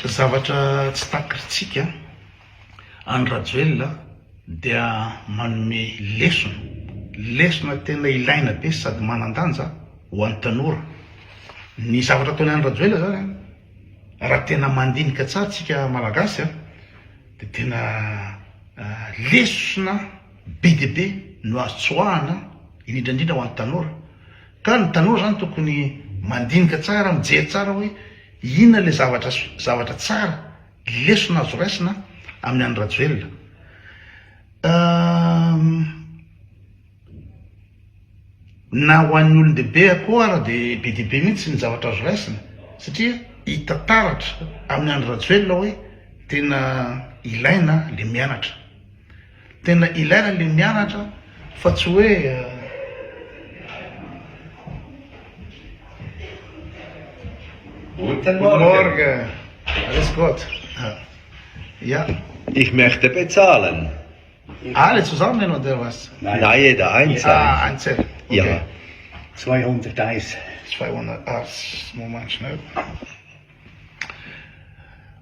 Zavatra tsy takiritsika, Andry Rajoelina dia manome lesona, lesona tena ilaina be sady manan-danja ho an'ny tanora. Ny zavatra ataon'i Andry Rajoelina zany an, raha tena mandinika tsara tsika Malagasy an, dia tena lesona be dia be no azo tsoahana, indrindra indrindra ho an'ny tanora. Ka ny tanora zany tokony mandinika tsara, mijery tsara hoe inona le zavatra zavatra tsara, lesona azo raisina amin'i Andry Rajoelina. Na ho an'ny olon-dehibe koa ara dia be dia be mihitsy ny zavatra azo raisina satria hita taratra amin'i Andry Rajoelina hoe tena ilaina le mianatra. Tena ilaina le mianatra fa tsy hoe Guten Morgen. Alles gut. Ja. Ich möchte bezahlen. Alle zusammen oder was? Nein, jeder einzeln. Ah, einzeln. Okay. Ja. 201. 201. Moment schnell.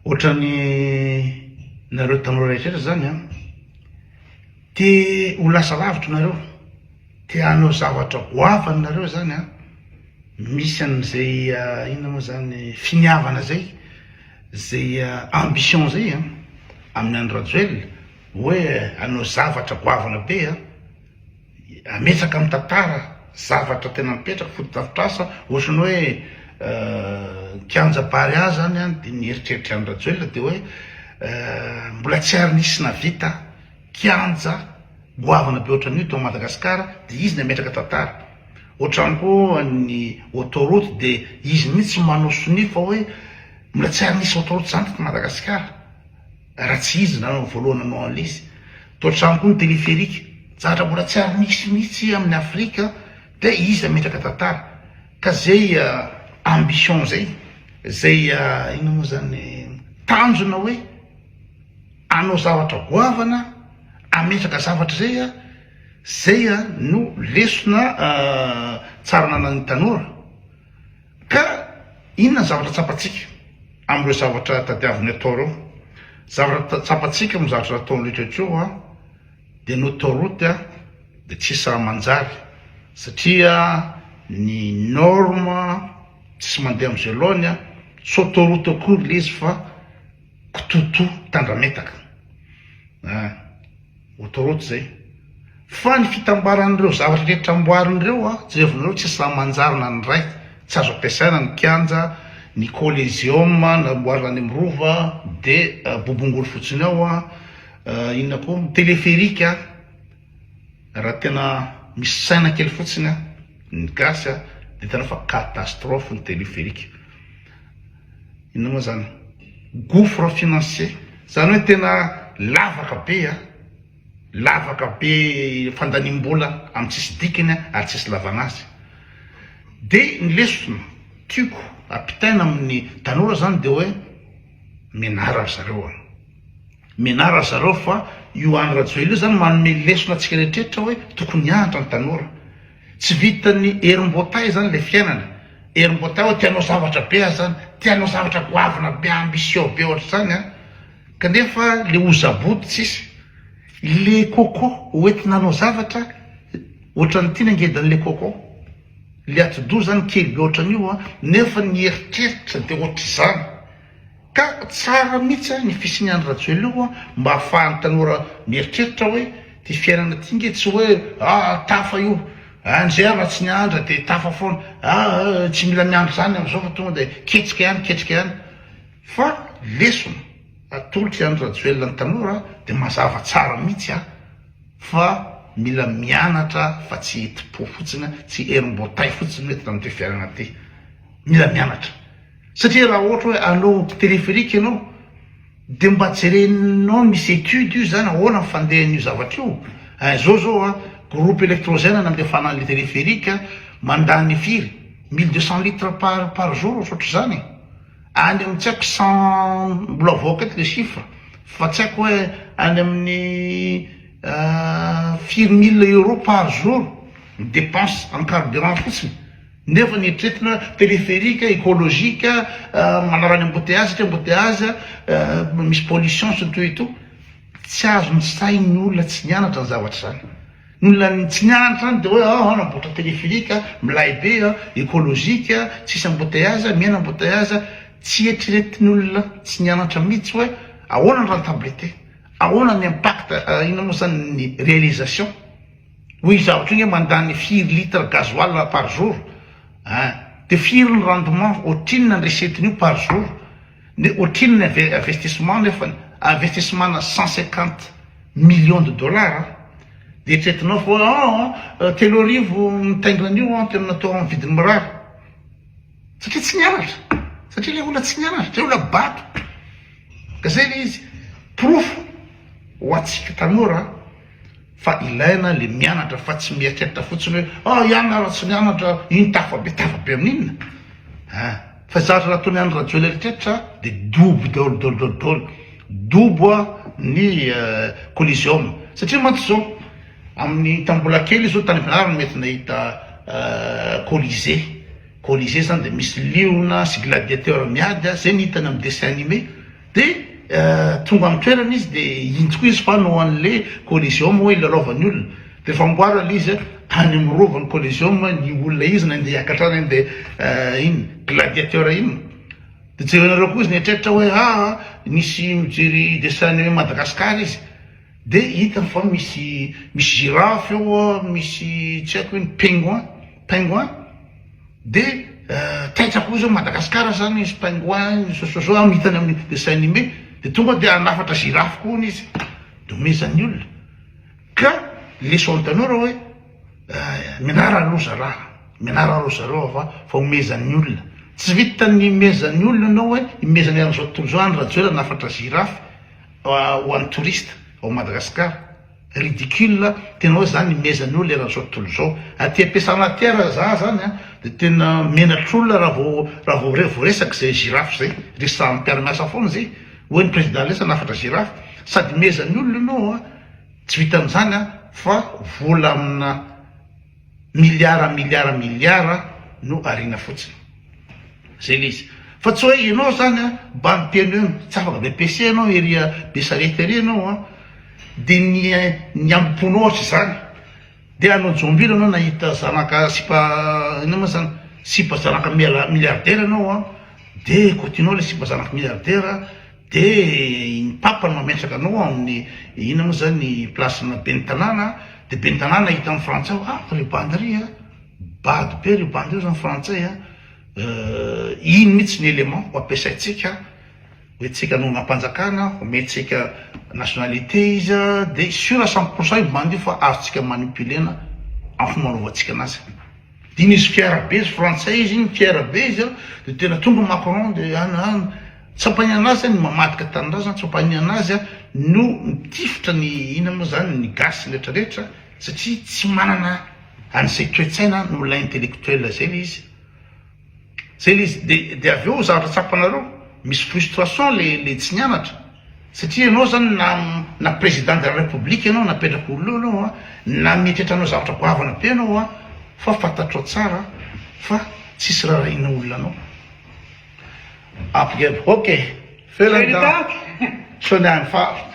Ohatran'ny nareo tanora rehetra zany an, te ho lasa lavitra nareo, te hanao zavatra goavana nareo zany an, misy an'izay inona moa zany finiavana zay, zay ambition zay an, amin'ny Andry Rajoelina hoe hanao zavatra goavana be an. Ametraka amin'ny tantara zavatra tena mipetraka, fotodrafitrasa, ohatran'ny hoe kianja Barea zany an, dia ny eritreritr'i Andry Rajoelina dia hoe mbola tsy ary nisy nahavita kianja goavana be ohatran'io tao Madagasikara dia izy nametraka tantara. Ohatran'ny koa ny autoroute dia izy mihitsy manao sonia fa hoe mbola tsy ary nisy autoroute zany teto Madagasikara. Raha tsy izy nanao voalohany nanao an'ilay izy. Toa koa ny téléphérique, zavatra mbola tsy ary nisy mihitsy amin'ny Afrika dia izy nametraka tantara. Ka zay ambition zay, zay inona moa zany tanjona hoe hanao zavatra goavana, hametraka zavatra zay, zay no lesona tsara ananan'ny tanora. Ka inona ny zavatra tsapantsika amin'ireo zavatra tadiaviny atao ireo? Zavatra tsapantsika amin'ny zavatra ataony rehetra ireo an, dia ny autoroute dia tsisy raha manjary satria ny norme tsisy mandeha amin'izay laony an, tsy autoroute akory ilay izy fa kitotoa tandrametaka an. Autoroute zay. Fa ny fitambaran'ireo zavatra rehetra amboariny ireo a, jerevinareo tsisy raha manjary na ny iray, tsy azo ampiasaina ny kianja, ny coliseum namboarina any amin'ny rova de bobongolo fotsiny ao a, inona koa, ny téléphérique a, raha tena misy saina kely fotsiny a, ny gasy a, de hitanao fa catastrophe ny téléphérique. Inona moa zany? Gouffre financier, zany hoe tena lavaka be a, lavaka be fandaniam-bola amin'ny tsisy dikany ary tsisy ilavana azy. De ny lesona tiako ampitaina amin'ny tanora zany de hoe mianara ry zareo a, mianara ry zareo fa io Andry Rajoelina io zany manome lesona antsika rehetrarehetra hoe tokony hianatra ny tanora. Tsy vitan'ny herim-boatay zany le fiainana, herim-boatay hoe te hanao zavatra be aho zany, te hanao zavatra goavana be, ambitieux be ohatr'izany an, kanefa le hozabodo tsisy, le coco hoentina hanao zavatra ohatran'ity ny angedan'le coco, le atidoha zany kely be ohatran'io an, nefa ny eritreritra de ohatr'izany. Ka tsara mihitsy ny fisian'i Andry Rajoelina io mba ahafahan'ny tanora mieritreritra hoe ty fiainana ty nge tsy hoe ah tafa io, any zay raha tsy niandry de tafa foana, ah tsy mila miandry zany amizao fa tonga de ketrika ihany ketrika ihany. Fa lesona atolotr'i Andry Rajoelina ny tanora de mazava tsara mihitsy fa mila mianatra fa tsy enti-po fotsiny, tsy herim-boatay fotsiny no entina amin'ity fiainana ty. Mila mianatra. Satria raha ohatra hoe hanao téléphérique ianao de mba jerenao misy étude io zany ahoana ny fandehan'io zavatra io, ein zao zao an groupe électrogène nandefana an'le téléphérique mandany firy 1200 litres par par jour ohatrohatr'izany e, any amin'ny tsy haiko cent mbola avoaka eto le chiffre fa tsy haiko hoe any amin'ny firy mille euros par jour ny dépense en carburant fotsiny. Nefa ny eritreretina hoe téléphérique, écologique, manala ny embouteillage satria embouteillage misy pollution sy ny tout et tout. Tsy azon'ny sain'ny olona tsy nianatra ny zavatra izany. Ny olona tsy nianatra izany dia hoe ah hanamboatra téléphérique, milay be, écologique, tsisy embouteillage, mihena embouteillage. Tsy eritreretin'ny olona tsy nianatra mihitsy hoe ahoana ny rentabilité, ahoana ny impact, inona moa izany ny réalisation. Hoy io zavatra io nge mandany firy litre gasoil par jour ein! De firy ny rendement, ohatrinona ny recette-n'io par jour, de ohatrinona ny investissement nefany, investissement-na 150 millions de dollars an! De eritreretinao fa hoe aa 3000 mitaingina an'io an, tena natao amin'ny vidiny mirary. Satria tsy nianatra, satria ilay olona tsy nianatra, ilay olona bado. Ka zay ilay izy, porofo ho antsika tanora fa ilaina le mianatra fa tsy mieritreritra fotsiny hoe ah iany aho raha tsy nianatra iny tafa be, tafa be amin'inona? Ah, fa zavatra nataon'i Andry Rajoelina eritreritra de dobo daholo daholo daholo daholo, dobo ny coliseum, satria mantsy zao amin'ny tamin'ny mbola kely izy zao tany am-pianarana mety nahita colisée, colisée zany de misy liona sy gladiateur miady, zay ny hitany amin'ny dessin animé. Dia tonga amin'ny toerana izy dia iny tokoa izy fa no an'le coliseum hoe ilalaovan'ny olona. Dia efa amboarina ilay izy any amin'ny rovan'ny coliseum ny olona izy nandeha hiakatra any an'ilay iny gladiateur iny. Dia jerenareo koa izy nieritreritra hoe aa nisy mijery dessin animé Madagascar izy. Dia hitany fa misy misy giraffe eo, misy tsy haiko ino pingouin, pingouin. De taitra koa zao Madagascar zany izy pingouin sososo am hitany amin'ny dessin animé de tonga de hanafatra girafe koa hono izy de omezan'ny olona ka leçon tanora hoe mianara aloha zalahy mianara aloha zareo fa fa omezan'ny olona tsy vitan'ny imezan'ny olona anao hoe imezan'ny eran'izao tontolo izao Andry Rajoelina hanafatra girafe ho an'ny touriste ao Madagascar Ridicule, tena hoe zany imezan'ny olona eran'izao tontolo izao. Aty ampiasana aty ara za zany an, de tena menatr'olona raha vao raha vao voaresaka izay girafe zay, resahan'ny mpiara-miasa foana zay, hoe ny président lesa nafatra girafe, sady imezan'ny olona ianao an, tsy vitan'izany an, fa vola amina milliard milliard milliard no ariana fotsiny. Zay le izy. Fa tsy hoe ianao zany an, mba miteny hoe tsy afaka BPC ianao ery Besarety ery ianao an, de ny ny amim-ponao ohatra izany, de hanao jombilo ianao nahita zanaka sipa inona moa zany, sipa zanaka milliardaire ianao an, de kotianao le sipa zanaka milliardaire, de ny papa no mametraka anao amin'ny inona moa zany place-na ben'ny tanàna, de ben'ny tanàna hita amin'ny frantsay hoe ah ry bandy ry an, bado be ry bandy ry zany frantsay an. Iny mihitsy ny élément ho ampiasaintsika hoe tsika hanongam-panjakana, omentsika nationalité izy dia sûr à 100% io bandy io fa azontsika manipuler-na amin'ny fomba anaovantsika anazy. Dia iny izy fier be izy, frantsay izy iny, fier be izy dia tena tonga Macron dia any any, tsy ampaniana anazy ny mamadika tanindrazana, tsy ampaniana anazy no mitifitra ny inona moa zany ny gasy rehetra rehetra satria tsy manana an'izay toe-tsaina ny olona intellectuel zay le izy. Zay le izy. De de avy eo zavatra tsapanareo, misy frustration le le tsy nianatra. Satria ianao zany na na président de la république ianao napetraka olona eo ianao an, na mieritreritra hanao zavatra goavana be ianao an, fa fantatrao tsara fa tsisy rarahiana olona anao. Abgeb, ok. Vielen Dank. Schöne Einfahrt.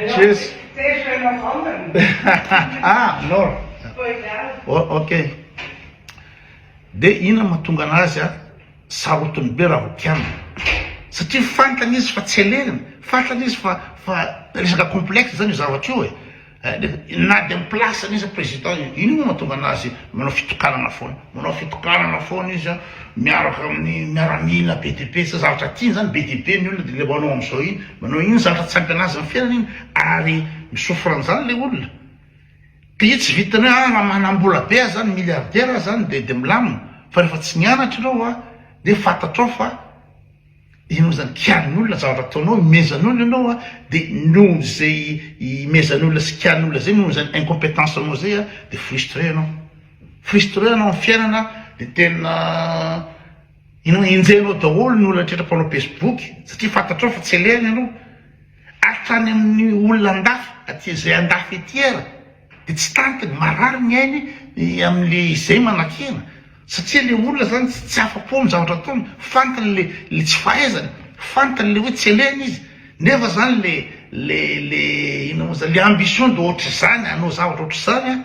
Tschüss. Sehr schöner Wandern. Ah, nor. Ok. Dia inona mahatonga anazy a sarotiny be raha vao kianina? Satria fantany izy fa tsy aleriny, fantany izy fa fa resaka complexe zany io zavatra io e. Na dia amin'ny place-ny izy président io, inona no mahatonga anazy manao fitokanana foana? Manao fitokanana foana izy a, miaraka amin'ny miaramila be dia be, zavatra tiany zany be dia be ny olona dia le manao amin'izao iny, manao iny zavatra tsy ampy anazy amin'ny fiainana iny ary mi-souffre an'izany le olona. Dia tsy vitan'ny hoe ah raha manam-bola be aho zany, milliardaire aho zany dia dia milamina, fa rehefa tsy nianatra ianao a, dia fantatrao fa ianao zany kianin'ny olona zavatra ataonao, imezan'olona ianao a, dia noho izay imezan'olona sy kianin'olona zay, noho izany incompetence anao zay a, dia frustré ianao, frustré ianao amin'ny fiainana, dia tena ianao enjehinao daholo ny olona rehetra mpanao facebook satria fantatrao fa tsy alehany ianao. Hatrany amin'ny olona andafy aty izay andafy ety ara dia tsy tantiny, marary ny ainy amin'le izay manakena. Satria le olona zany tsy afa-po amin'ny zavatra ataony, fantany le le tsy fahaizany, fantany le hoe tsy alehany izy, nefa zany le le le inona moa zany, le ambition de ohatr'izany, hanao zavatra ohatr'izany an,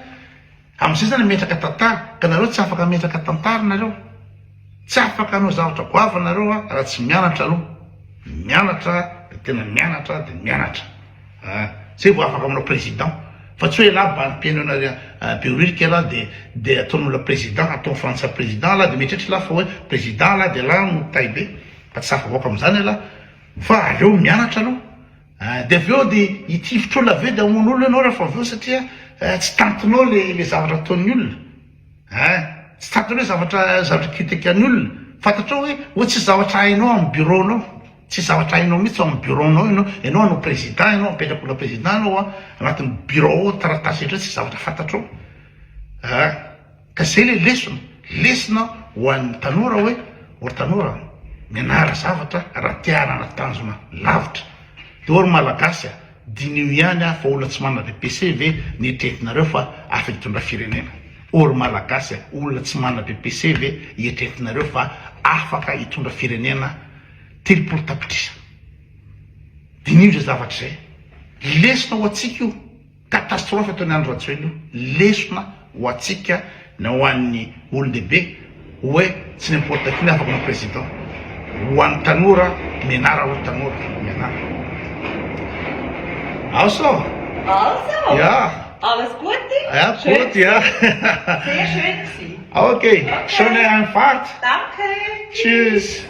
amin'izay zany hametraka tantara, ka nareo tsy afaka hametraka tantara nareo, tsy afaka hanao zavatra goavana nareo an raha tsy mianatra aloha, mianatra de tena mianatra de mianatra. Ah, zay vao afaka manao président. Fa tsy hoe elah bandy mpihaino anareo Behoririka elah de de ataon'olona président, ataon'ny frantsay président elah de mieritreritra elah fa hoe président elah de elah no tay be. Fa tsy tafavoaka amin'izany elah. Fa aleo mianatra aloha. Ah, de avy eo de hitifitra olona avy eo de hamono olona ianao rehefa avy eo satria tsy tantinao le le zavatra ataon'ny olona. Ah, tsy tantinao le zavatra zavatra critiquer-n'ny olona. Fantatrao hoe hoe tsisy zavatra hainao amin'ny bureau-nao. Tsy zavatra hainao mihitsy ao amin'ny bureau nao ianao, ianao hanao président ianao apetraka olona président ianao an, anatin'ny bureau ao taratasy rehetra tsy zavatra fantatrao ah, ka zay le lesona, lesona ho an'ny tanora hoe ô ry tanora mianara zavatra raha te hanana tanjona lavitra, de ô ry malagasy a, diniho ihany ah fa olona tsy manana BEPC ve ny eritreretinareo fa afaka hitondra firenena, ô ry malagasy a, olona tsy manana BEPC ve eritreretinareo fa afaka hitondra firenena. 30 tapitrisa. Diniho izay zavatra izay. Lesona ho antsika io. Catastrophe ataon'i Andry Rajoelina io. Lesona ho antsika na ho an'ny olon-dehibe hoe tsy n'importe qui ny afaka manao président. Ho an'ny tanora, mianara aloha tanora, mianara. Also. Also. Ja. Alles Gute. Ja, Schön gut, ja. Sehr schön gewesen. Okay, Okay. schöne Einfahrt. Danke. Tschüss.